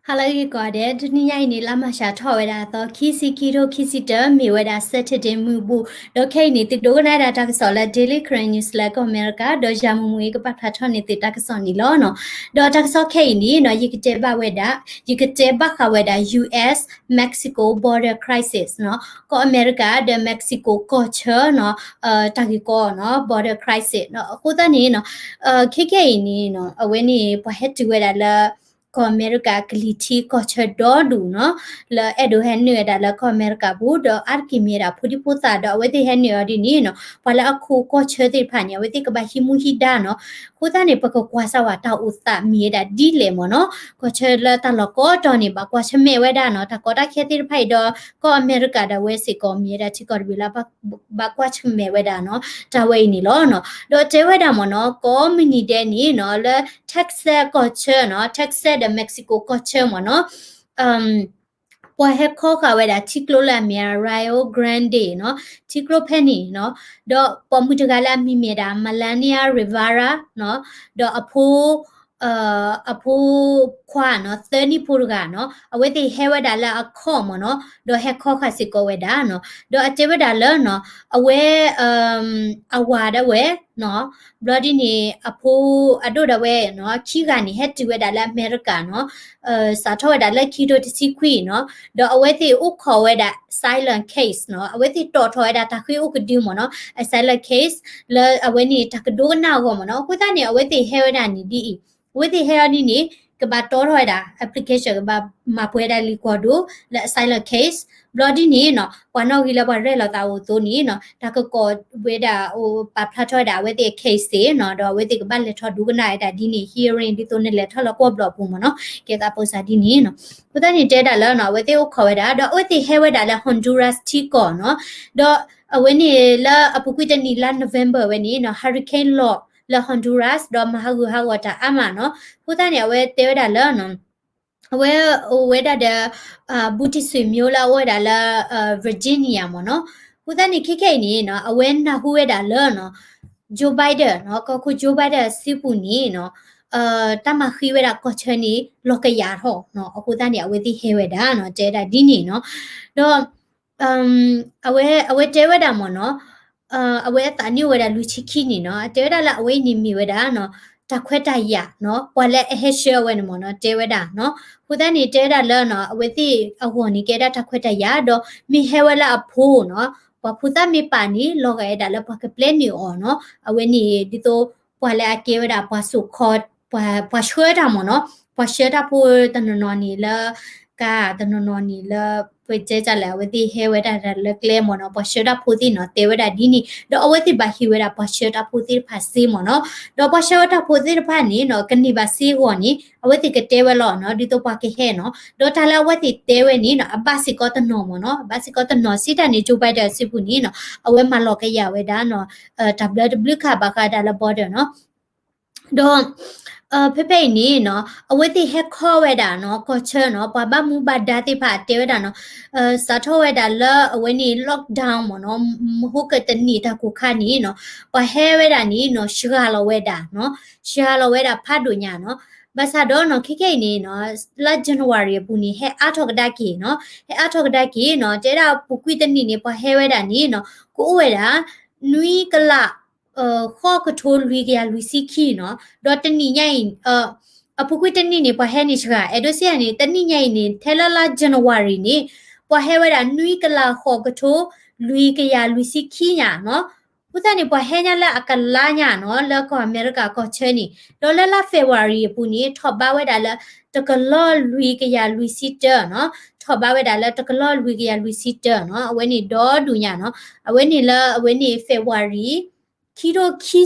ဟါလၢအဂ့ၤကိးဂၤဒဲး, တနံၤညါအံၤန့ၣ် လါမၢ်ၡးထီၣ်ဝဲဒၣ်အသီ ခံဆံခံထိခံဆံတၢ မ့ၢ်ဝဲဒၣ် Saturday မုၢ်ဘူၣ်, ဒီးခဲအံၤန့ၣ် သုဒိကနၣ်ဝဲဒၣ်တၢ်ကစီၣ်လၢ Daily Karen News လၢကီၢ်အမဲရကၤ ဒီးယၤမူမူအံၤကပာ်ဖျါထီၣ်န့ၢ်သုတၢ်ကစီၣ်န့ၣ်လီၤနီၤ. ဒီးတၢ်ကစီၣ်ခဲအံၤန့ၣ်နီၤ ယကတဲဘၣ်ဝဲဒၣ်, ယကတဲဘၣ်ဃးဝဲဒၣ် U S Mexico border crisis နီၤ, ကီၢ်အမဲရကၤဒီး Mexico ကီၢ်ဆၢနီၤ, တၢ်ဂ့ၢ်ကီနီၤ border crisis နီၤ. အဃိသတးန့ၣ်နီၤ ခဲခဲအံၤန့ၣ်နီၤ အဝဲန့ၣ် ပှၤဟဲတုၤဝဲဒၣ်လၢ ကီၢ်အမဲရကၤကလံၤထံးကီၢ်ဆၢဒီဒူၣ်နီၤ, လၢအဲၣ်ဒိးဟဲနုာ်ဝဲဒၣ်လၢကီၢ်အမဲရကၤပူၤ ဒီးအါတက့ၢ်မ့ၢ်ဝဲဒၣ်ဖိဒံဖိသၣ် ဒီးအဝဲသ့ၣ်ဟဲနုာ်အီၤဒ်န့ၣ်နီၤ ပှၤလၢအခိးကီၢ်ဆၢသ့ၣ်တဖၣ်န့ၣ် အဝဲသ့ၣ်ကဘၣ်ဟံးမူဟံးဒါနီၤ. အဃိသတးန့ၣ် ပကကွၢ်စၢ်ဝဲတၢ်အိၣ်သးမ့ၢ်ဝဲဒၣ်ဒ်လဲၣ်မ့ၢ်နီၤ, ကီၢ်ဆၢလၢတၢ်လီၢ်ကိးတီၤန့ၣ် ဘၣ်ကွၢ်ဆၢၣ်မဲာ်ဝဲဒၣ်နီၤ, တၢ်ကီတၢ်ခဲသ့ၣ်တဖၣ်အံၤဒီး ကီၢ်အမဲရကၤဒီးအဝဲစ့ၢ်ကီးမ့ၢ်ဝဲဒၣ်ထံကီၢ်တဘ့ၣ်လၢ ဘၣ်ကွၢ်ဆၢၣ်မဲာ်ဝဲဒၣ်နီၤ, တၢ်ဝဲအံၤန့ၣ်လီၤနီၤ. ဒီးတဲဝဲဒၣ်မ့ၢ်နီၤ ကိးမုၢ်နံၤဒဲးန့ၣ်နီၤ လၢ Texas ကီၢ်ဆၢနီၤ, Texas ဒီး Mexico ကီၢ်ဆၢမ့ၢ်နီၤ ပှၤဟဲခီဃာ်ဝဲဒၣ်ထံကျိလၢအမ့ၢ် Rio Grande နီၤ, ထံကျိဖဲန့ၣ်နီၤ, ဒီးပိာ်မုၣ်တဂၤလၢအမံၤမ့ၢ်ဒၣ် Melania Rivera နီၤ, ဒီးအဖိ အဖိခွါနီၤ သၢနံၣ်ဖိတဂၤနီၤ, အဝဲသ့ၣ်ဟဲဝဲဒၣ်လၢအခီၣ်မ့ၢ်နီၤ, ဒီးဟဲခီဃာ်စ့ၢ်ကီးဝဲဒၣ်နီၤ, ဒီးအတဲဝဲဒၣ်လၢနီၤ အဝဲ အဝၤဒၣ်ဝဲနီၤ, ဘျီဒ်န့ၣ် အဖိအဒိၣ်ဒၣ်ဝဲနီၤ ခံဂၤန့ၣ် ဟဲတုၤဝဲဒၣ်လၢအမဲရကၤနီၤ, စးထီၣ်ဝဲဒၣ်လၢခံထိတဆံခွံနီၤ, ဒီးအဝဲသ့ၣ်အိၣ်ခိးဝဲဒၣ် asylum case နီၤ, အဝဲသ့ၣ်တီၣ်ထီၣ်ဝဲဒၣ်တၢ်ဃ့အိၣ်ကဒုမ့ၢ်နီၤ, asylum case လၢအဝဲန့ၣ်တၢ်ကဒိကနၣ်အဂီၢ်မ့ၢ်နီၤ. အဃိသတးန့ၣ် အဝဲသ့ၣ်ဟဲဝဲဒၣ်န့ၣ်ဒ်အံၤ, အဝဲသ့ၣ်ဟဲအီၤဒ်န့ၣ် ကဘၣ်တီထီၣ်ဝဲဒၣ် application ကဘၣ်မၤပှဲၤဒၣ်လံာ်ကွီၢ်ဒိၣ်လၢ asylum case ဘျီဒ်န့ၣ်နီၤ ပှၤနီၣ်ဂံၢ်လၢပှၤရဲၣ်လီၤသးအိၣ်အသိးန့ၣ်နီၤ တၢ်ကကိးဝဲဒၣ် ပာ်ဖျါထီၣ်ဝဲဒၣ်အဝဲသ့ၣ်အ case သ့ၣ်နီၤ, ဒီးအဝဲသ့ၣ်ကဘၣ်လဲၤထီၣ်ဒိကနၣ်ဝဲဒၣ်ဒ်န့ၣ် hearing ဒ်သိးနလဲၤထီၣ်လၢကီၢ်ဘျီၣ်ပူၤမ့ၢ်နီၤ, ကဲသးပူၤစးဒ်န့ၣ်နီၤ. အဃိသတးန့ၣ်တဲဒၣ်လၢနီၤ အဝဲသ့ၣ်အိၣ်ခိးဝဲဒၣ် ဒီးအဝဲသ့ၣ်ဟဲဝဲဒၣ်လၢ Honduras ထံကီၢ်နီၤ, ဒီးအဝဲန့ၣ်လၢအပူၤကွံာ်တနံၣ်လါ November ဝဲန့ၣ်နီၤ hurricane လီၤ လၢ Honduras ဒီးမၤဟးဂူာ်ဟးဂီၤတၢ်အါမးနီၤ. အဃိသတးန့ၣ် အဝဲတဲဝဲဒၣ်လၢ အဝဲအိၣ်ဝဲဒၣ်ဒီး ဘူးတံၢ်ဆွေမျိုးလၢအအိၣ်ဝဲဒၣ်လၢ Virginia မ့ၢ်နီၤ. အဃိသတးန့ၣ် ခဲခဲအံၤန့ၣ်နီၤ အဝဲနၢ်ဟူဝဲဒၣ်လၢနီၤ Joe Biden နီၤ ကီၢ်ခိၣ် Joe Biden အစုပူၤန့ၣ်နီၤ တၢ်မၤဃံးဝဲဒၣ်ကီၢ်ဆၢန့ၣ် လီၤကယၤထီၣ်နီၤ. အဃိသတးန့ၣ် အဝဲသ့ၣ်ဟဲဝဲဒၣ်နီၤ တဲဒၣ်ဒ်န့ၣ်နီၤ. ဒီး အဝဲ အဝဲတဲဝဲဒၣ်မ့ၢ်နီၤ အဝဲအသးနံၣ်အိၣ်ဝဲဒၣ်လွံၢ်ဆံခံနံၣ်နီၤ. အတဲဝဲဒၣ်လၢအဝဲအံၤန့ၣ်မ့ၢ်ဝဲဒၣ်နီၤ တၢ်ခွဲးတၢ်ယာ်နီၤ ပှၤလၢအဟဲဆှၢအဝဲန့ၣ်မ့ၢ်နီၤ တဲဝဲဒၣ်နီၤ. အဃိသတးန့ၣ် တဲဝဲဒၣ်လၢနီၤ အဝဲသ့ၣ်အဂီၢ်န့ၣ် ကဲဒၣ်တၢ်ခွဲးတၢ်ယာ် ဒီးမ့ၢ်ဟဲဝဲလၢအဖိနီၤ ပှၤဖိသၣ်မ့ၢ်ပာ်န့ၣ် လီၤဂာ်ဝဲဒၣ်လၢပှၤကပျဲနုာ်အီၤနီၤ. အဝဲန့ၣ်ဒ်သိး ပှၤလၢအကဲဝဲဒၣ်ပှၤစိာ်ခီ ပှၤ ပှၤဆှၢတၢ်မ့ၢ်နီၤ ပှၤဆှၢတၢ်ဖိတနီၤနီၤန့ၣ်လၢ ကါတနီၤနီၤန့ၣ်လၢ ပတဲတၢ်လဲၣ် အဝဲသ့ၣ်ဟဲဝဲဒၣ်လၢကျဲမ့ၢ်နီၤ ပှၤဆှၢတၢ်ဖိသ့ၣ်နီၤ တဲဝဲဒၣ်ဒ်န့ၣ် ဒီးအဝဲသ့ၣ်ဘၣ်ဟ့ၣ်ဝဲဒၣ်ပှၤဆှၢတၢ်ဖိသ့ၣ်တဖၣ်စ့မ့ၢ်နီၤ. ဒီးပှၤဆှၢဝဲတၢ်ဖိသ့ၣ်တဖၣ်န့ၣ်နီၤ ကန့ၢ်ဘၣ်စ့အဂီၢ်န့ၣ် အဝဲသ့ၣ်ကတဲဝဲလီၤနီၤ ဒ်သိးပှၤကဟဲနီၤ. ဒီးတၢ်လၢအဝဲသ့ၣ်တဲဝဲန့ၣ်နီၤ အဘၣ်စ့ၢ်ကီးတနီၤမ့ၢ်နီၤ အဘၣ်စ့ၢ်ကီးတနီၤ စံးတၢ်န့ၣ် Joe Biden အစုပူၤန့ၣ်နီၤ အဝဲမၤလီၤကယၤဝဲဒၣ်နီၤ တၢ်ဘျၢတဘျုးခးဘၣ်ဃးဒၣ်လၢ border နီၤ. ဒီး ဖဲဖဲအံၤန့ၣ်နီၤ အဝဲသ့ၣ်ဟဲခီဝဲဒၣ်နီၤ ကီၢ်ဆၢနီၤ ပှၤဘၣ်မူဘၣ်ဒါသ့ၣ်တဖၣ်တဲဝဲဒၣ်နီၤ စးထီၣ်ဝဲဒၣ်လၢအဝဲန့ၣ် lockdown မ့ၢ်နီၤ မဟိကတနံၣ်တၢ်ကိၢ်ခါန့ၣ်နီၤ ပှၤဟဲဝဲဒၣ်န့ၣ်နီၤ စှၤလီၤဝဲဒၣ်နီၤ စှၤလီၤဝဲဒၣ်ဖးဒိၣ်ညါနီၤ. ဘၣ်ဆၣ်ဒီးနီၤ ခဲခဲအံၤန့ၣ်နီၤ လါ January အပူၤန့ၣ် ဟဲအါထီၣ်ကဒါက့ၤနီၤ ဟဲအါထီၣ်ကဒါက့ၤနီၤ တဲဒၣ်ပူၤကွံာ်တနံၣ်န့ၣ် ပှၤဟဲဝဲဒၣ်န့ၣ်နီၤ ကအိၣ်ဝဲဒၣ် နွံကလး ဃိးကထိလွံၢ်ကယၤလွံၢ်ဆံခံနီၤ. ဒီးတနံၣ်ညါအံၤ အပူၤကွံာ်တနံၣ်န့ၣ် ပှၤဟဲန့ၣ်စှၤ အဲၣ်ဒိးစံးန့ၣ် တနံၣ်ညါအံၤန့ၣ် ထဲလၢလါ January န့ၣ် ပှၤဟဲဝဲဒၣ်နွံကလးဃိးကထိလွံၢ်ကယၤလွံၢ်ဆံခံညါနီၤ. အဃိသတးန့ၣ် ပှၤဟဲညါလၢအကလါညါနီၤ လၢကီၢ်အမဲရကၤကီၢ်ဆၢန့ၣ် ဒီးလၢလါ February အပူၤန့ၣ် ထီၣ်ဘးဝဲဒၣ်လၢတကလီၢ်လွံၢ်ကယၤလွံၢ်ဆံတၢနီၤ. ထီၣ်ဘးဝဲဒၣ်လၢတကလီၢ်လွံၢ်ကယၤလွံၢ်ဆံတၢနီၤ. အဝဲန့ၣ်ဒီဒူၣ်ညါနီၤ. အဝဲန့ၣ်လၢအဝဲန့ၣ် February ခံထိခံ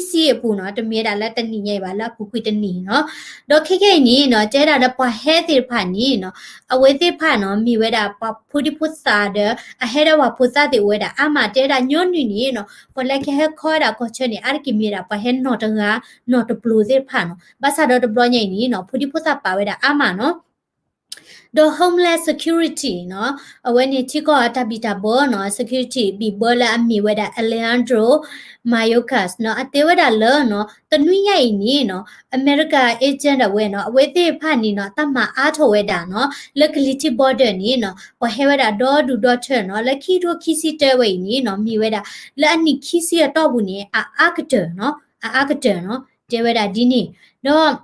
ဆံအပူၤနီၤ, တမ့ၢ်ဝဲဒၣ်လၢတနံၣ်ညါအံၤဘၣ်, လၢအပူၤကွံာ်တနံၣ်နီၤ. ဒီးခဲကနံၣ်အံၤနီၤ, တဲဒၣ်လၢပှၤဟဲသ့ၣ်တဖၣ်န့ၣ်နီၤ, အဝဲသ့ၣ်တဖၣ်နီၤ မ့ၢ်ဝဲဒၣ်ပှၤဖိဒံဖိသၣ်ဒီး အဟဲဒီးပှၤဖိသၣ်သ့ၣ်အိၣ်ဝဲဒၣ်အါမး, တဲဝဲဒၣ်ညီနုၢ်န့ၣ်နီၤ, ပှၤလၢကဟဲခီဝဲဒၣ်ကီၢ်ဆၢန့ၣ် အါတက့ၢ်မ့ၢ်ဝဲဒၣ်ပှၤဟဲနီၢ်တဂၤနီၢ်တပျိၤသ့ၣ်တဖၣ်နီၤ. ဘၣ်ဆၣ်ဒီးတဘျီညါအံၤန့ၣ်နီၤ, ဖိဒံဖိသၣ်ပာ်ဝဲဒၣ်အါမးနီၤ. ဒီး Homeland Security နီၤ, အဝဲန့ၣ်ထံကီၢ်တၢ်ဘံၣ်တၢ်ဘၢနီၤ, security ဘံၣ်ဘၢလၢအမ့ၢ်ဝဲဒၣ် Alejandro Mayorkas နီၤ, အတဲဝဲဒၣ်လၢနီၤ, တနွံညါအံၤန့ၣ်နီၤ, အမဲရကၤ agent ဒၣ်ဝဲနီၤ, အဝဲသ့ၣ်တဖၣ်န့ၣ်နီၤ, တၢ်မၤအါထီၣ်ဝဲဒၣ်နီၤ, လၢကလံၤထံး border န့ၣ်နီၤ, ပှၤဟဲဝဲဒၣ်ဒီဒူၣ်ဒီထၢနီၤ, လၢခံကထိခံဆံတၢဝဲအံၤန့ၣ်နီၤ, မ့ၢ်ဝဲဒၣ် လၢအနံၣ်ခံဆံအတီၢ်ပူၤန့ၣ် အအါကတၢၢ်နီၤ, အအါကတၢၢ်နီၤ, တဲဝဲဒၣ်ဒ်န့ၣ်, ဒီး ဒီး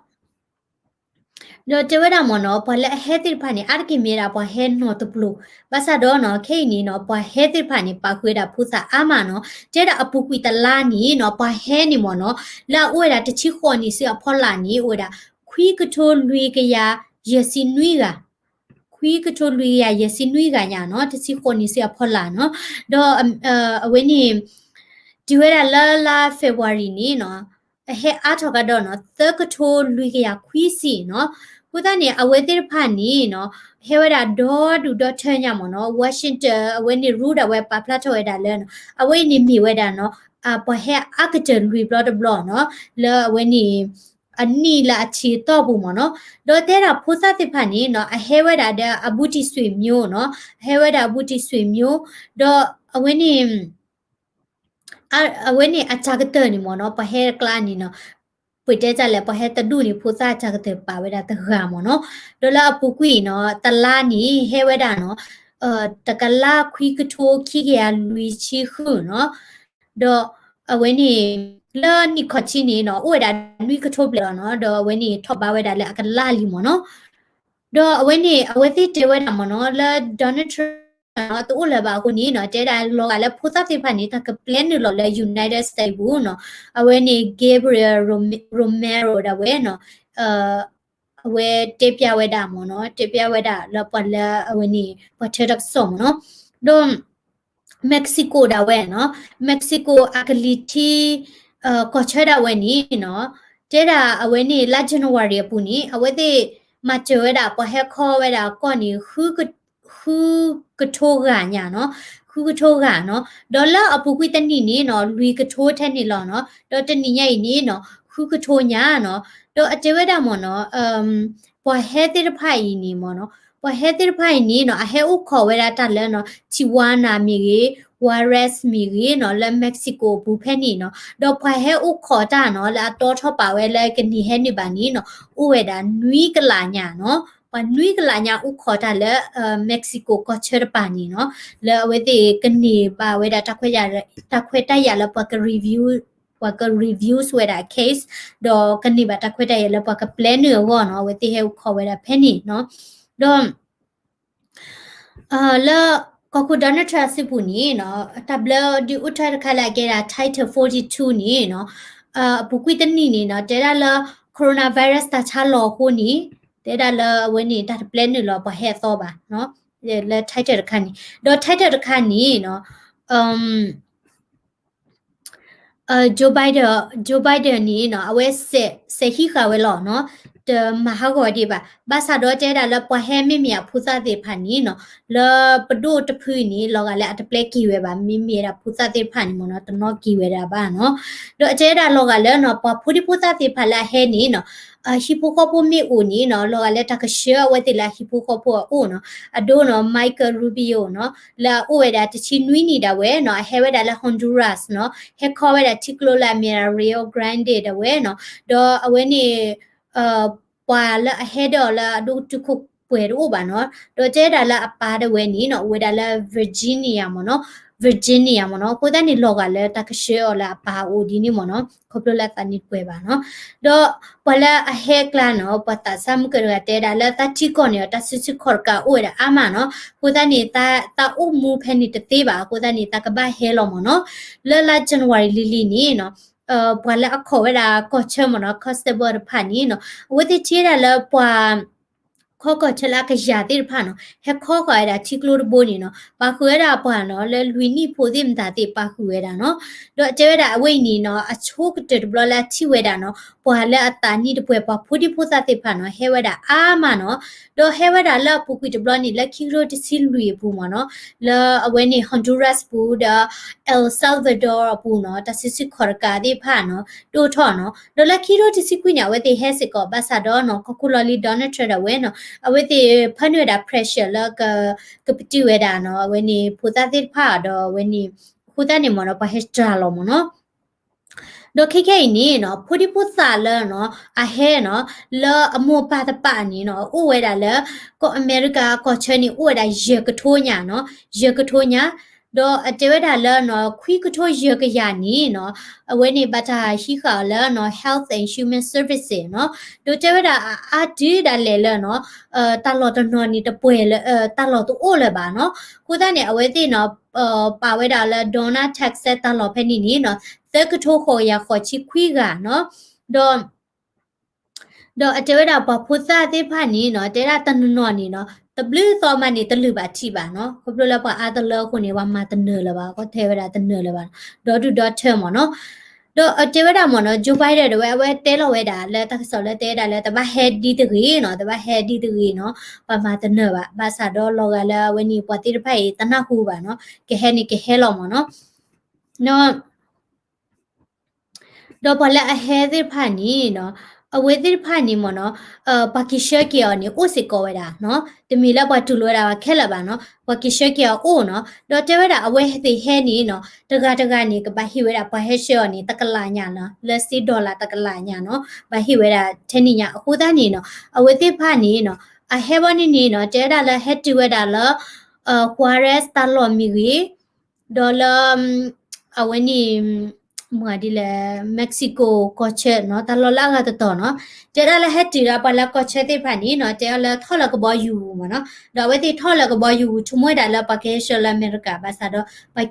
တဲဝဲဒၣ်မ့ၢ်နီၤ, ပှၤလၢအဟဲသ့ၣ်တဖၣ်န့ၣ် အါတက့ၢ်မ့ၢ်ဝဲဒၣ်ပှၤဟဲနီၢ်တပျိၤ, ဘၣ်ဆၣ်ဒီးနီၤ, ခဲအံၤန့ၣ်နီၤ, ပှၤဟဲသ့ၣ်တဖၣ်န့ၣ် ပာ်ဃုာ်ဝဲဒၣ်ဖိသၣ်အါမးနီၤ, တဲဒၣ်အပူၤကွံာ်တလါန့ၣ်နီၤ, ပှၤဟဲန့ၣ်မ့ၢ်နီၤ, လၢအအိၣ်ဝဲဒၣ်တဆံဃိးနံၣ်ဆူအဖီလာ်န့ၣ် အိၣ်ဝဲဒၣ် ခွံကထိလွံၢ်ကယၤယဲၢ်ဆံနွံဂၤ, ခွံကထိလွံၢ်ကယၤယဲၢ်ဆံနွံဂၤညါနီၤ, တဆံဃိးနံၣ်ဆူအဖီလာ်နီၤ, ဒီး အဝဲန့ၣ် တုၤဝဲဒၣ်လၢလါ February န့ၣ်နီၤ, အဟဲအါထီၣ်ကဒီးနီၤ, သၢကထိလွံၢ်ကယၤခွံဆံနီၤ, အဃိသတးန့ၣ် အဝဲသ့ၣ်တဖၣ်န့ၣ်နီၤ, ဟဲဝဲဒၣ်ဒီဒူၣ်ဒီထၢညါမ့ၢ်နီၤ, Washington အဝဲန့ၣ် rule ဒၣ်ဝဲပာ်ဖျါထီၣ်ဝဲဒၣ်လၢနီၤ, အဝဲအံၤန့ၣ်မ့ၢ်ဝဲဒၣ်နီၤ, ပှၤဟဲအါကတၢၢ်လွံၢ်ဘျီတဘျီနီၤ, လၢအဝဲန့ၣ် အနံၣ်လၢအထံးအတီၢ်ပူၤမ့ၢ်နီၤ, ဒီးတဲဒၣ်ဖိသၣ်သ့ၣ်တဖၣ်န့ၣ်နီၤ, အဟဲဝဲဒၣ်ဒီးအဘူးတံၢ်ဆွေမျိုးနီၤ, အဟဲဝဲဒၣ်အဘူးတံၢ်ဆွေမျိုး, ဒီးအဝဲန့ၣ် အဝဲန့ၣ်အတၢ်ကတၢၢ်န့ၣ်မ့ၢ်နီၤ, ပှၤဟဲတကျါန့ၣ်နီၤ, ပှ့ၤတဲတၢ်လဲၣ် ပှၤဟဲတဒူၣ်န့ၣ် ဖိသၣ်အတၢ်ကတၢၢ်ပာ်ဝဲဒၣ်တဂၤမ့ၢ်နီၤ, ဒီးလၢအပူၤကွံာ်နီၤ, တလါန့ၣ် ဟဲဝဲဒၣ်နီၤ, တကလးခွံကထိခံကယၤလွံၢ်ဆံဃုနီၤ, ဒီးအဝဲန့ၣ် လၢနံၣ်ခီၣ်ထံးန့ၣ်နီၤ, အိၣ်ဝဲဒၣ်နွံကထိဘျဲၣ်လီၤနီၤ, ဒီးအဝဲန့ၣ်ထီၣ်ဘးဝဲဒၣ်လၢအကလးလံမ့ၢ်နီၤ, ဒီးအဝဲန့ၣ် အဝဲသ့ၣ်တဲဝဲဒၣ်မ့ၢ်နီၤ, လၢ Donald Trump နီၤ တအိၣ်လၢၤဘၣ်အဃိန့ၣ်နီၤ, တဲဒၣ်လီၤဂာ်လၢဖိသၣ်သ့ၣ်တဖၣ်န့ၣ် တၢ်ကပျဲနုာ်လီၤလၢ United States ပူၤနီၤ, အဝဲန့ၣ် Gabriel Rom- Romero ဒၣ်ဝဲနီၤ, အဝဲတဲပျးဝဲဒၣ်မ့ၢ်နီၤ, တဲပျးဝဲဒၣ်လၢပှၤလၢအဝဲန့ၣ် ပှၤထၢတၢ်ကစီၣ်မ့ၢ်နီၤ, ဒီး Mexico ဒၣ်ဝဲနီၤ, Mexico အကလံၤထံး ကီၢ်ဆၢဒၣ်ဝဲန့ၣ်နီၤ, တဲဒၣ်အဝဲန့ၣ်လါ January အပူၤန့ၣ် အဝဲသ့ၣ်မၤစၢၤဝဲဒၣ် ပှၤဟဲခီဝဲဒၣ်ကီၢ်န့ၣ် ဃုကထိဂၤညါနီၤ, ဃုကထိဂၤနီၤ, ဒီးလၢအပူၤကွံာ်တနံၣ်န့ၣ်နီၤ, လွံၢ်ကထိထဲန့ၣ်လီၤနီၤ, ဒီးတနံၣ်ညါအံၤန့ၣ်နီၤ, ဃုကထိညါနီၤ, ဒီးအတဲဝဲဒၣ်မ့ၢ်နီၤ, ပှၤဟဲသ့ၣ်တဖၣ်အံၤန့ၣ်မ့ၢ်နီၤ, ပှၤဟဲသ့ၣ်တဖၣ်အံၤန့ၣ်နီၤ, အဟဲအိၣ်ခိးဝဲဒၣ်တၢ်လၢနီၤ, Tijuana မ့ၢ်ဂ့ၤ, Juarez မ့ၢ်ဂ့ၤနီၤ, လၢ Mexico အပူၤဖဲန့ၣ်နီၤ, ဒီးပှၤဟဲအိၣ်ခိးတၢ်နီၤ, လၢအတီထီၣ်ပာ်ဝဲလၢကန့ၢ်ဟဲနုာ်ဘၣ်န့ၣ်နီၤ, အိၣ်ဝဲဒၣ်နွံကလးညါနီၤ, ပှၤနွံကလးညါအိၣ်ခိးတၢ်လၢ Mexico ကီၢ်ဆၢတပၤန့ၣ်နီၤ, လၢအဝဲသ့ၣ်ကန့ၢ်ဘၣ်ဝဲဒၣ်တၢ်ခွဲးတၢ်ယာ်လၢပှၤက review ပှၤက review ဝဲဒၣ် case, ဒီးကန့ၢ်ဘၣ်တၢ်ခွဲးတၢ်ယာ်လၢပှၤကပျဲနုာ်အဂီၢ်နီၤ, အဝဲသ့ၣ်ဟဲအိၣ်ခိးဝဲဒၣ်ဖဲန့ၣ်နီၤ, ဒီး လၢကီၢ်ခိၣ် Donald Trump အစုပူၤန့ၣ်နီၤ, တၢ်ဘျၢဒုးအိၣ်ထီၣ်တခါလၢအကဲဒၣ် Title forty-two န့ၣ်နီၤ, အပူၤကွံာ်တနံၣ်န့ၣ်နီၤ, တဲဒၣ်လၢ coronavirus တၢ်ဆါလီၤအဃိန့ၣ်, တဲဒၣ်လၢအဝဲန့ၣ် တၢ်တပျဲနုာ်လီၤပှၤဟဲအသီဘၣ်နီၤ, လၢ Title တခါန့ၣ်, ဒီး Title တခါန့ၣ်နီၤ, အ Joe Biden, Joe Biden န့ၣ်နီၤ, အဝဲစဲးဟံးဃာ်ဝဲလီၤနီၤ, တမၤဟးဂီၤဒံးဘၣ်. ဘၣ်ဆၣ်ဒီးတဲဒၣ်လၢပှၤဟဲမ့မ့ၢ်အဖိသၣ်သ့ၣ်တဖၣ်န့ၣ်နီၤ, လၢပဒိၣ်တဖုန့ၣ် လီၤဂာ်လၢအတပျဲက့ၤဝဲဘၣ်, မ့မ့ၢ်ဒၣ်ဖိသၣ်သ့ၣ်တဖၣ်န့ၣ်မ့ၢ်နီၤ, တနီၣ်က့ၤဝဲဒၣ်ဘၣ်နီၤ. ဒီးအတဲဒၣ်လီၤဂာ်လၢနီၤ, ပှၤဖိဒံဖိသၣ်သ့ၣ်တဖၣ်လၢအဟဲန့ၣ်နီၤ, အဟံၣ်ဖိဃီဖိမ့ၢ်အိၣ်န့ၣ်နီၤ, လီၤဂာ်လၢတၢ်ကဆှၢအဝဲသ့ၣ်လၢအဟံၣ်ဖိဃီဖိအအိၣ်နီၤ, အဒိနီၤ Marco Rubio နီၤ, လၢအအိၣ်ဝဲဒၣ်တဆံနွံနံၣ်ဒၣ်ဝဲနီၤ, အဟဲဝဲဒၣ်လၢ Honduras နီၤ, ဟဲခီဝဲဒၣ်ထံကျိလၢအမ့ၢ်ဒၣ် Rio Grande ဒၣ်ဝဲနီၤ, ဒီးအဝဲန့ၣ် ပှၤလၢအဟဲဒီးလၢအဒိၣ်တုာ်ခိၣ်ပှဲၤတအိၣ်ဘၣ်နီၤ, ဒီးတဲဒၣ်လၢအပၢ်ဒၣ်ဝဲန့ၣ်နီၤ, အိၣ်ဝဲဒၣ်လၢ Virginia မ့ၢ်နီၤ, Virginia မ့ၢ်နီၤ, အဃိသတးန့ၣ် လီၤဂာ်လၢတၢ်ကဆှၢအီၤလၢအပၢ်အအိၣ်ဒ်န့ၣ်မ့ၢ်နီၤ, ခီဖျိလၢသးန့ၣ်ပှဲၤဘၣ်နီၤ. ဒီးပှၤလၢအဟဲကျါနီၤ, ပှၤသးစၢ်မုၢ်ကၢၢ်တဂၤတဲဒၣ်လၢ သးထံကီၢ်န့ၣ်ဒီး တၢ်စုဆူၣ်ခီၣ်တကးအိၣ်ဝဲဒၣ်အါမးနီၤ, အဃိသတးန့ၣ် သးအိၣ်မူဖဲန့ၣ်တသ့ဘၣ်, အဃိသတးန့ၣ် သးကဘၣ်ဟဲလီၤမ့ၢ်နီၤ. လၢလါ January လံၤလံၤန့ၣ်နီၤ ပှၤလၢအခိးဝဲဒၣ်ကီၢ်ဆၢမ့ၢ်နီၤ, constable တဖၣ်န့ၣ်နီၤ, အဝဲသ့ၣ်ထံၣ်ဝဲဒၣ်လၢပှၤ ခီကီၢ်ဆၢလၢအကယၤသ့ၣ်တဖၣ်နီၤ, ဟဲခီဃာ်ဝဲဒၣ်ထံကျိတဘိန့ၣ်နီၤ, ပာ်ဃုာ်ဝဲဒၣ်ပှၤနီၤ, လၢလွံၢ်နံၣ်ဖိသ့ၣ်မတၤသ့ၣ်ပာ်ဃုာ်ဝဲဒၣ်နီၤ. ဒီးတဲဝဲဒၣ်အဝဲအံၤန့ၣ်နီၤ, အဆိကတၢၢ်တဘျီလၢအထံၣ်ဝဲဒၣ်နီၤ, ပှၤလၢအသးနံၣ်တပှဲၤ ပှၤဖိဒံဖိသၣ်သ့ၣ်တဖၣ်နီၤ, ဟဲဝဲဒၣ်အါမးနီၤ. ဒီးဟဲဝဲဒၣ်လၢအပူၤကွံာ်တဘျီန့ၣ် လၢခံကထိတဆံလွံၢ်အပူၤမ့ၢ်နီၤ, လၢအဝဲန့ၣ် Honduras ပူၤဒီး El Salvador အပူၤနီၤ, တၢ်စုဆူၣ်ခီၣ်တကးသ့ၣ်တဖၣ်နီၤ, ဒိၣ်ထီၣ်နီၤ. ဒီးလၢခံကထိတဆံခွံန့ၣ် အဝဲသ့ၣ်ဟဲစ့ၢ်ကီး, ဘၣ်ဆၣ်ဒီးနီၤ, ကီၢ်ခိၣ်လီၢ်လံၤ Donald Trump ဒၣ်ဝဲနီၤ, အဝဲသ့ၣ်ဖၢနုာ်ဝဲဒၣ် pressure လၢ ကပတုာ်ဝဲဒၣ်နီၤ အဝဲန့ၣ် ဖိသၣ်သ့ၣ်တဖၣ်ဒီးအဝဲန့ၣ် အဃိသတးန့ၣ်မ့ၢ်နီၤ ပှၤဟဲတြၤလီၤမ့ၢ်နီၤ ဒီးခဲခဲအံၤန့ၣ်နီၤ ဖိဒံဖိသၣ်လၢနီၤ အဟဲနီၤ လၢအမိၢ်ပၢ်တပာ်န့ၣ်နီၤ အိၣ်ဝဲဒၣ်လၢ ကီၢ်အမဲရကၤကီၢ်ဆၢန့ၣ် အိၣ်ဝဲဒၣ်ယဲၢ်ကထိညါနီၤ ယဲၢ်ကထိညါ ဒီးအတဲဝဲဒၣ်လၢနီၤ ခွံကထိယဲၢ်ကယၤန့ၣ်နီၤ အဝဲန့ၣ်ဘၣ်တၢ်ဟံးဃာ်အီၤလၢနီၤ Health and Human Services နီၤ ဒီးတဲဝဲဒၣ်အါတုၤဒၣ်လဲာ်လၢ တၢ်လီၢ်တနီၤန့ၣ်တပှဲၤလၢ တၢ်လီၢ်တအိၣ်လၢၤဘၣ်နီၤ အဃိသတးန့ၣ် အဝဲသ့ၣ်နီၤ ပာ်ဝဲဒၣ်လၢ Donna Texas တၢ်လီၢ်ဖဲန့ၣ်န့ၣ်နီၤ သၢကထိဃိးကယၤဃိးဆံခွံဂၤနီၤ ဒီး ဒီးအတဲဝဲဒၣ်ပှၤဖိသၣ်သ့ၣ်တဖၣ်န့ၣ်နီၤ တဲဒၣ်တနီၤနီၤန့ၣ်နီၤ တဘျုးသီမးန့ၣ် တလုၢ်ဘၣ်ထံးဘၣ်နီၤ ခီဖျိလၢပှၤအါတလၢအဃိန့ၣ် ပှၤမၤတနၢၤလၢၤဘၣ် ကီထဲဝဲဒၣ်တနၢၤလၢၤဘၣ် ဒီဒူၣ်ဒီထၢမ့ၢ်နီၤ ဒီးတဲဝဲဒၣ်မ့ၢ်နီၤ Joe Biden ဒီးဝဲ အဝဲတဲလီၤဝဲဒၣ်လၢတၢ်ကစီၣ်လၢတဲဝဲဒၣ်လၢ တဘၣ်ဟဲဒ်တဂ့ၤနီၤ တဘၣ်ဟဲဒ်တဂ့ၤနီၤ ပှၤမၤတနၢၤဘၣ် ဘၣ်ဆၣ်ဒီးလီၤဂာ်လၢအဝဲန့ၣ် ပှၤသ့ၣ်တဖၣ်အံၤ တနၢ်ဟူဘၣ်နီၤ ကဟဲန့ၣ်ကဟဲလီၤမ့ၢ်နီၤ ဒီးပှၤလၢအဟဲသ့ၣ်တဖၣ်န့ၣ်နီၤ အဝဲသ့ၣ်တဖၣ်န့ၣ်မ့ၢ်နီၤ ပှၤက့ၤဆှၢက့ၤအီၤန့ၣ် အိၣ်စ့ၢ်ကီးဝဲဒၣ်နီၤ တမ့ၢ်လၢပှၤတူၢ်လိာ်ဝဲဒၣ်ဘၣ်ခဲလၢာ်ဘၣ်နီၤ ပှၤက့ၤဆှၢက့ၤအီၤအိၣ်နီၤ ဒီးတဲဝဲဒၣ်အဝဲသ့ၣ်ဟဲန့ၣ်နီၤ တဂၤတဂၤန့ၣ် ကဘၣ်ဟ့ၣ်ဝဲဒၣ်ပှၤဟဲဆှၢအီၤန့ၣ် တကလးညါနီၤ လၢစ့ dollar တကလးညါနီၤ ဘၣ်ဟ့ၣ်ဝဲဒၣ်ထဲန့ၣ်ညါ အဃိသတးန့ၣ်နီၤ အဝဲသ့ၣ်တဖၣ်န့ၣ်နီၤ အဟဲဘီန့ၣ်န့ၣ်နီၤ တဲဝဲဒၣ်လၢဟဲတုၤဝဲဒၣ်လၢ Juárez တၢ်လီၢ်မ့ၢ်ဂ့ၤ ဒီးလၢ အဝဲန့ၣ် မ့ၢ်ဒ်လဲၣ် Mexico ကီၢ်ဆၢနီၤ တၢ်လီၢ်လၢအဂၤတတီၤနီၤ တဲဒၣ်လၢဟဲတုၤဒီးပှၤလၢကီၢ်ဆၢသ့ၣ်တဖၣ်န့ၣ်နီၤ တဲအီၤလၢထီၣ်လၢကဘီယူၤပူၤမ့ၢ်နီၤ ဒီးအဝဲသ့ၣ်ထီၣ်လၢကဘီယူၤပူၤ ဆိကမိၣ်ဝဲဒၣ်လၢပှၤကဟဲဆှၢလၢအမဲရကၤ ဘၣ်ဆၣ်ဒီး ပှ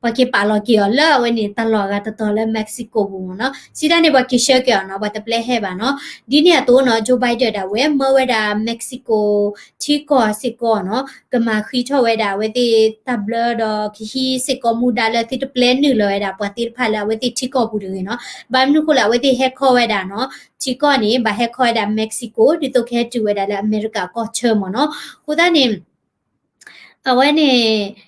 ၤက့ၤပာ်လီၤက့ၤအီၤလၢအဝဲန့ၣ် တၢ်လီၢ်အဂၤတတီၤလၢ Mexico ပူၤမ့ၢ်နီၤ စံးတၢ်န့ၣ် ပှၤက့ၤဆှၢက့ၤအီၤနီၤ ပှၤတပျဲဟဲဘၣ်နီၤ ဒ်န့ၣ်အသိးနီၤ Joe Biden ဒၣ်ဝဲ မၢဝဲဒၣ် Mexico ထံကီၢ်စ့ၢ်ကီးနီၤ ကမၤဃံးထီၣ်ဝဲဒၣ်အဝဲသ့ၣ်တၢ်ဘျၢဒီးကဟံးစ့ၢ်ကီးမူဒါလၢသုတပျဲနုာ်လီၤဝဲဒၣ်ပှၤသ့ၣ်တဖၣ်လၢအဝဲသ့ၣ်ထံကီၢ်ပူၤတဂ့ၤနီၤ ဘၣ်မနုၤဃိလၢအဝဲသ့ၣ်ဟဲခီဝဲဒၣ်နီၤ ထံကီၢ်န့ၣ် ဘၣ်ဟဲခီဝဲဒၣ် Mexico ဒ်သိးကဟဲတုၤဝဲဒၣ်လၢအမဲရကၤကီၢ်ဆၢမ့ၢ်နီၤ အဃိသတးန့ၣ် အဝဲန့ၣ်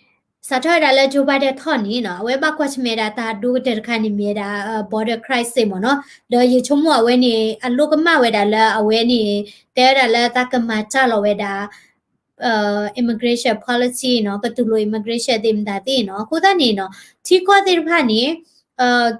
စးထီၣ်ဝဲဒၣ်လၢ Joe Biden ထီၣ်န့ၣ်နီၤ အဝဲဘၣ်ကွၢ်ဆၢၣ်မဲာ်ဒၣ်တၢ်ဒိကတၢၢ်တခါန့ၣ်မ့ၢ်ဝဲဒၣ် border crisis မ့ၢ်နီၤ ဒီးယဆိကမိၣ်အဝဲန့ၣ် အလိၣ်ကမၣ်ဝဲဒၣ်လၢအဝဲန့ၣ် တဲဝဲဒၣ်လၢတၢ်ကမၤစှၤလီၤဝဲဒၣ် immigration policy နီၤ ကတူၢ်လိာ် immigration သ့ၣ်မတၤသ့ၣ်နီၤ အဃိသတးန့ၣ်နီၤ ထံကီၢ်သ့ၣ်တဖၣ်န့ၣ်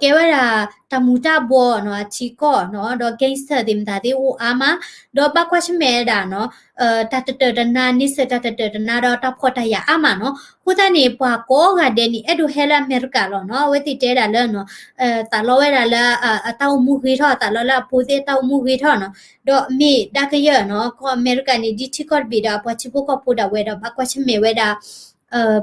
ကဲဝဲဒၣ် တၢ်မူၤတၢ်ဘှီးနီၤ အထံကီၢ်နီၤ ဒီး gangster သ့ၣ်မတၤသ့ၣ်အိၣ်အါမး ဒီးဘၣ်ကွၢ်ဆၢၣ်မဲာ်ဝဲဒၣ်နီၤ တၢ်တတၢၢ်တနါ န့ဆၢၣ်တၢ်တတၢၢ်တနါဒီးတၢ်ဖှီၣ်တၢ်ယာ်အါမးနီၤ အဃိသတးန့ၣ် ပှၤကိးဂၤဒဲးန့ၣ် အဲၣ်ဒိးဟဲလၢအမဲရကၤလီၤနီၤ အဝဲသ့ၣ်တဲဒၣ်လၢနီၤ သးလီဝဲဒၣ်လၢ အတၢ်အိၣ်မူဂ့ၤထီၣ် သးလီလၢအဖိသ့ၣ်တၢ်အိၣ်မူဂ့ၤထီၣ်နီၤ ဒီးမ့ၢ်ဒၣ်ကယၢၢ်နီၤ ကီၢ်အမဲရကၤန့ၣ် ဒ်ထံကီၢ်တဘ့ၣ်ဒီးအပှၤထံဖိကီၢ်ဖိဒၣ်ဝဲဒီး ဘၣ်ကွၢ်ဆၢၣ်မဲာ်ဝဲဒၣ်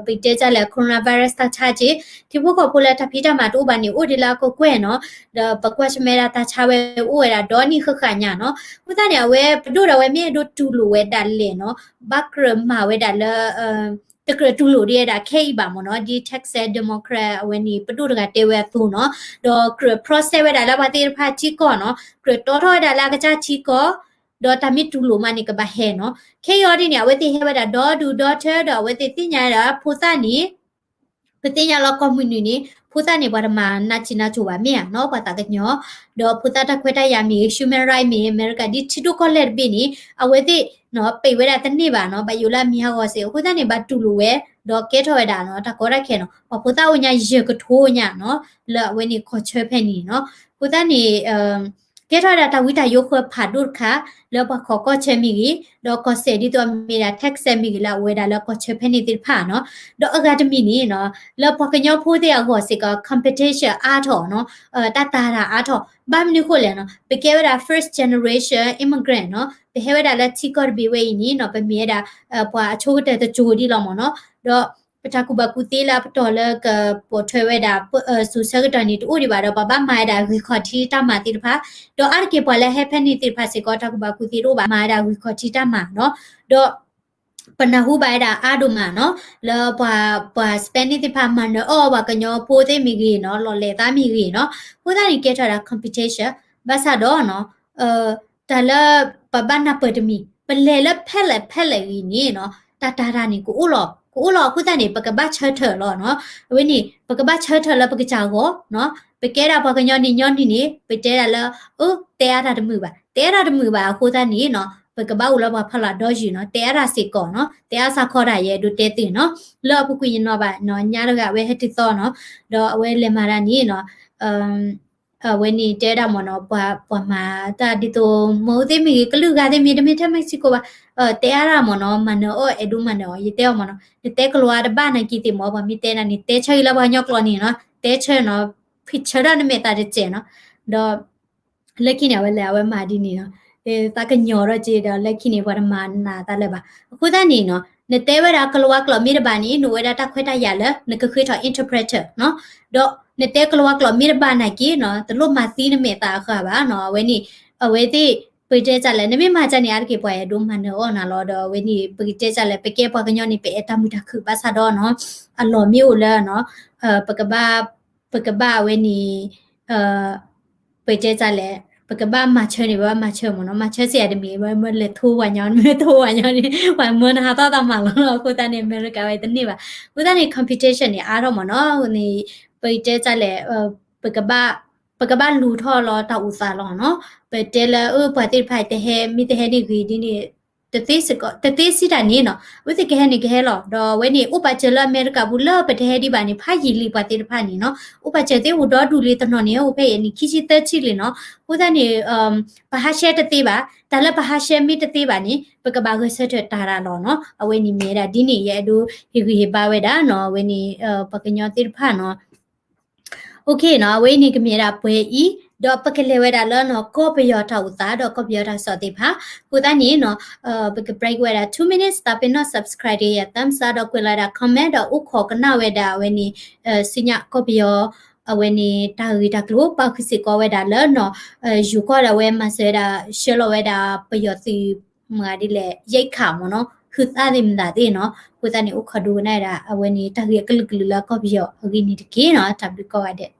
ပတဲတၢ်လၢ coronavirus တၢ်ဆါက့ ထံဖိကီၢ်ဖိလၢတၢ်ဖံးတၢ်မၤတအိၣ်ဘၣ်န့ၣ် အိၣ်ဒံးလၢအကကွဲၢ်နီၤ ဒီးပကွၢ်ဆၢၣ်မဲာ်ဒၣ်တၢ်ဆါဝဲအိၣ်ဝဲဒၣ်ဒီနံၣ်ဃၣ်ဃၣ်ညါနီၤ အဃိသတးန့ၣ် အဝဲပဒိၣ်ဒီးအဝဲမ့ၢ်အဲၣ်ဒိးတူၢ်လိာ်ဝဲဒၣ်လဲာ်နီၤ ဘၣ်ကြၢးမၤဝဲဒၣ်လၢ တကြၢးတူၢ်လိာ်ဒံးဝဲဒၣ်ခဲအံၤဘၣ်မ့ၢ်နီၤ ဒ် Texas Democrat အဝဲန့ၣ် ပဒိၣ်တဂၤတဲဝဲအသိးနီၤ ဒီးကြၢး process ဝဲဒၣ်လၢပှၤသ့ၣ်တဖၣ်ထံကီၢ်နီၤ ကြၢးတီထီၣ်ဝဲဒၣ်လၢအကစၢ်ထံကီၢ် ဒီးတၢ်မ့ၢ်တူၢ်လိာ်မးန့ၣ် ကဘၣ်ဟဲနီၤ ခဲအံၤအီၤဒ်န့ၣ် အဝဲသ့ၣ်ဟဲဝဲဒၣ်ဒီဒူၣ်ဒီထၢဒီး အဝဲသ့ၣ်သ့ၣ်ညါဝဲဒၣ်ဖိသၣ်န့ၣ် ပသ့ၣ်ညါလၢကီၢ်မုၢ်နုာ်န့ၣ် ဖိသၣ်န့ၣ် ပှၤတမၤနးစံးနးစိၤဘၣ်မ့ၢ်ဧါနီၤ ပှၤသးကညီၤ ဒီးဖိသၣ်တၢ်ခွဲးတၢ်ယာ်မ့ၢ်ဂ့ၤ human right မ့ၢ်ဂ့ၤ အမဲရကၤဒ်ထံဒိၣ်ကီၢ်လဲၢ်တဘ့ၣ်န့ၣ် အဝဲသ့ၣ်နီၤ ပံးဝဲဒၣ်တန့ၢ်ဘၣ်နီၤ ဘၣ်ယိၣ်လၢအမံၤဟးဂီၤစ့ၢ် အဃိသတးန့ၣ် ဘၣ်တူၢ်လိာ်ဝဲ ဒီးကဲထီၣ်ဝဲဒၣ်နီၤ တၢ်ကီတၢ်ခဲနီၤ ပှၤဖိသၣ်အိၣ်ညါယဲၢ်ကထိညါနီၤ လၢအဝဲန့ၣ်ကီၢ်ဆၢဖဲန့ၣ်နီၤ အဃိသတးန့ၣ် ကဲထီၣ်ဝဲဒၣ်တၢ်ဝံတၢ်ယိးဃၢဖးဒိၣ်တခါ လၢပှၤခိးကီၢ်ဆၢမ့ၢ်ဂ့ၤ ဒီးကီၢ်စဲၣ်ဒ်သိးအမ့ၢ်ဒၣ် Texas မ့ၢ်ဂ့ၤလၢအဝဲဒၣ်လၢကီၢ်ဆၢဖဲန့ၣ်သ့ၣ်တဖၣ်နီၤ ဒီးအဂၤတမံၤန့ၣ်နီၤ လၢပှၤကညီဖိသ့ၣ်အဂီၢ်စ့ၢ်ကီး competition အါထီၣ်နီၤ တၢ်တာ်တၢ်အါထီၣ် ဘၣ်မနုၤဃိလဲၣ်နီၤ ပကဲဝဲဒၣ် first generation immigrant နီၤ ပဟဲဝဲဒၣ်လၢထံကီၢ်တဘ့ၣ်ဝဲအံၤန့ၣ်နီၤ ပမ့ၢ်ဝဲဒၣ် ပှၤအဆိကတၢၢ်တစိၤဒ်လီၤမ့ၢ်နီၤ ဒီး ပတၢ်ကူၣ်ဘၣ်ကူၣ်သ့လၢအပတီၢ်လၢကပိာ်ထွဲဝဲဒၣ် စိၤဆၢကတီၢ်န့ၣ် တအိၣ်ဒံးဘၣ်ဒီး ပှၤဘၣ်မၤဝဲဒၣ်ဂံၢ်ခီၣ်ထံးတၢ်မၤသ့ၣ်တဖၣ် ဒီးအါတက့ၢ်ပှၤလၢဟဲဖဲန့ၣ်သ့ၣ်တဖၣ်စ့ၢ်ကီး တၢ်ကူၣ်ဘၣ်ကူၣ်သ့တအိၣ်ဘၣ် မၤဝဲဒၣ်ဂံၢ်ခီၣ်ထံးတၢ်မၤနီၤ ဒီး ပနၢ်ဟူဘၣ်ဝဲဒၣ်အါဒိၣ်မးနီၤ လၢပှၤ ပှၤ Spanish သ့ၣ်တဖၣ်မၤနၢၤအီၣ်ပှၤကညီဖိသ့ၣ်မ့ၢ်ဂ့ၤနီၤ လီၤလဲၤသးမ့ၢ်ဂ့ၤနီၤ အဃိသတးန့ၣ် ကဲထီၣ်ဝဲဒၣ် competition ဘၣ်ဆၣ်ဒီးနီၤ တၢ်လၢပဘၣ်နၢ်ပၢၢ်တမံၤ ပလဲၤလၢဖဲလဲၣ်ဖဲလဲၣ်ဂ့ၤန့ၣ်နီၤ တၢ်တာ်တၢ်န့ၣ် ကအိၣ်လီၤ ကအိၣ်လီၤအဃိသတးန့ၣ် ပကဘၣ်ဆၢထၢၣ်လီၤနီၤ အဝဲန့ၣ် ပကဘၣ်ဆၢထၢၣ်လၢပကစၢ်အဂီၢ်နီၤ ပကဲဒၣ်ပှၤကညီန့ၣ်ညီနုၢ်န့ၣ် ပတဲဒၣ်လၢ အၢ တဲအါတၢ်တမုာ်ဘၣ် တဲအါတၢ်တမုာ်ဘၣ်အဃိသတးန့ၣ်နီၤ ပကဘၣ်အိၣ်လၢပှၤဖီလာ်ဒီယုၢ်နီၤ, တဲအါတၢ်စ့ၢ်ကီးနီၤ, တဲအါစးခီတၢ် ယအဲၣ်ဒိးတဲသုနီၤ, လၢအပူၤကွံာ်ယနီၤဘၣ်နီၤ, ညါတဂၤအဝဲဟဲတုၤသီနီၤ, ဒီးအဝဲလဲၤမၤတၢ်န့ၣ်နီၤ, အဝဲန့ၣ်တဲဒၣ်မ့ၢ်နီၤ, ပှၤ ပှၤမၤတၢ်ဒ်သိး မ့ၢ်အိၣ်သ့ၣ်မ့ၢ်ဂ့ၤ ကလုာ်ဂၤသ့ၣ်မ့ၢ် တမ့ၢ်ထဲ Mexico ဘၣ်, တဲအါတၢ်မ့ၢ်နီၤ, မၤနၢၤအီၣ် အဲၣ်ဒိးမၤနၢၤအီၣ်, ယတဲအီၤမ့ၢ်နီၤ, နတဲကလၤဝါတဘၣ်နာ်က့သ့ၣ်မ့ၢ် ပှၤမ့ၢ်တဲနၤန့ၣ် တဲဆၢအံၤလၢပှၤကညီကျိာ်န့ၣ်နီၤ, တဲဆၢနီၤ, ဖံးဆၢထီၣ်နမဲာ်သးတစဲးနီၤ, ဒီး လၢခံန့ၣ် အဝဲလဲၤ အဝဲမၤဒ်န့ၣ်နီၤ, သးကညီၤထီၣ်က့ၤဒီး လၢခံန့ၣ် ပှၤတမၤနးသးလၢၤဘၣ်. အဃိသတးန့ၣ်နီၤ, နတဲဝဲဒၣ်ကလၤဝါကျိာ်မ့ၢ်တဘၣ်န့ၣ် နအိၣ်ဝဲဒၣ်တၢ်ခွဲးတၢ်ယာ်လၢ နကဃ့ထီၣ် interpreter နီၤ, ဒီးနတဲကလၤဝါကျိာ်မ့ၢ်တဘၣ်နာ်က့နီၤ, တလိၣ်မၤသံနမဲာ်သးအဃၢၤဘၣ်နီၤ, အဝဲန့ၣ် အဝဲသ့ၣ် ပကတဲဒ်လဲၣ် နမ့ၢ်မၤဒ်န့ၣ် အါတက့ၢ်ပှၤအဲၣ်ဒိးမၤနၢၤအီၣ်နၤလီၤ, ဒီးအဝဲန့ၣ် ပကတဲဒ်လဲၣ် ပကဲပှၤကညီန့ၣ် ပအဲၣ်တၢ်မုာ်တၢ်ခုၣ်ဘၣ်ဆၣ်ဒီးနီၤ, အလီၢ်မ့ၢ်အိၣ်လၢနီၤ, ပကဘၣ် ပကဘၣ်အဝဲန့ၣ် ပတဲဒ်လဲၣ်, ပကဘၣ်မၤဆၢန့ၣ် ပဘၣ်မၤဆၢမ့ၢ်နီၤ, မၤဆၢစ့ၢ်အတမ့ၢ် မ့ၢ်လဲၤထိပှၤညီ မ့ၢ်ထိပှၤညီန့ၣ် ပှၤမၢနဟးသီၣ်သးမၤလီၤနီၤ, အဃိသတးန့ၣ် အမဲရကၤဝဲတန့ၢ်ဘၣ်, အဃိသတးန့ၣ် competition န့ၣ် အါထီၣ်မ့ၢ်နီၤ, န့ၣ် ပတဲဒ်လဲၣ် ပကဘၣ် ပကဘၣ်လူၤထီၣ်လီၤတၢ်အိၣ်သးလီၤနီၤ, ပတဲလၢ အၢ ပှၤသ့ၣ်တဖၣ်တဟဲ မ့ၢ်တဟဲန့ၣ်ဂ့ၤဒ်န့ၣ် တသ့စ့ၢ်ကီး တသ့စံးတၢ်န့ၣ်နီၤ, အဝဲသ့ၣ်ကဟဲန့ၣ်ကဟဲလီၤ, ဒီးအဝဲန့ၣ်အိၣ်ပာ်စၢၤလၢအမဲရကၤပူၤလၢပတဟဲဒံးဘၣ်န့ၣ် ဖးယံာ်လံပှၤသ့ၣ်တဖၣ်န့ၣ်နီၤ, အိၣ်ပာ်စၢၤသ့ၣ်အိၣ်ဒီဒူၣ်လံတနီၤန့ၣ် အိၣ်ဖဲအံၤန့ၣ် ခံဆံသၢဆံလံနီၤ, အဃိသတးန့ၣ် ပဟးဆှဲတသ့ဘၣ်, တၢ်လၢပဟးဆှဲမ့ၢ်တသ့ဘၣ်န့ၣ် ပကဘၣ်ဂဲၤဆၢထၢၣ်တၢ်ရၢ်လီၤနီၤ, အဝဲန့ၣ်မ့ၢ်ဝဲဒၣ်ဒ်န့ၣ် ယအဲၣ်ဒိးဟ့ၣ်ဂံၢ်ဟ့ၣ်ဘါဝဲဒၣ်နီၤ, အဝဲန့ၣ် ပှၤကညီသ့ၣ်တဖၣ်နီၤ OK နီၤ, အဝဲအံၤန့ၣ်ကမ့ၢ်ဝဲဒၣ်ပှဲၤအံၤ, ဒီးပကလဲၤဝဲဒၣ်လၢနီၤ ကီၢ်ပယီၤတၢ်အိၣ်သး ဒီးကီၢ်ပယီၤတၢ်ကစီၣ်သ့ၣ်တဖၣ်, အဃိသတးန့ၣ်နီၤ, ပက break ဝဲဒၣ် two minutes, သးပ့ၤနီၣ် subscribe ဒီးယ thumbs up ဒီးကွဲးလီၤဝဲဒၣ် comment ဒီးအိၣ်ခိးကနၣ်ဝဲဒၣ်အဝဲန့ၣ် ဆူညါကီၢ်ပယီၤ အဝဲန့ၣ်တၢ်ဂ့ၢ်တၢ်ကျိၤ ပာ်ဃုာ်စ့ၢ်ကီးဝဲဒၣ်လၢနီၤ, ယိၤကီၢ်ဒီးအဝဲမၤစၢၤဝဲဒၣ် ဆှၢလီၤဝဲဒၣ်ပယီၤသုး မၤဒ်လဲၣ် ရိက္ခာ မ့ၢ်နီၤ, ဟုသၣ်သ့ၣ်မတၤသ့ၣ်နီၤ, အဃိသတးန့ၣ် အိၣ်ခိးဒိကနၣ်ဝဲဒၣ် အဝဲန့ၣ်တၢ်ဂ့ၢ်အကလုာ်ကလုာ်လၢကီၢ်ပယီၤအဂ့ၢ်န့ၣ်တက့ၢ်နီၤ, တၢ်ဘျုးကိးဂၤဒဲး.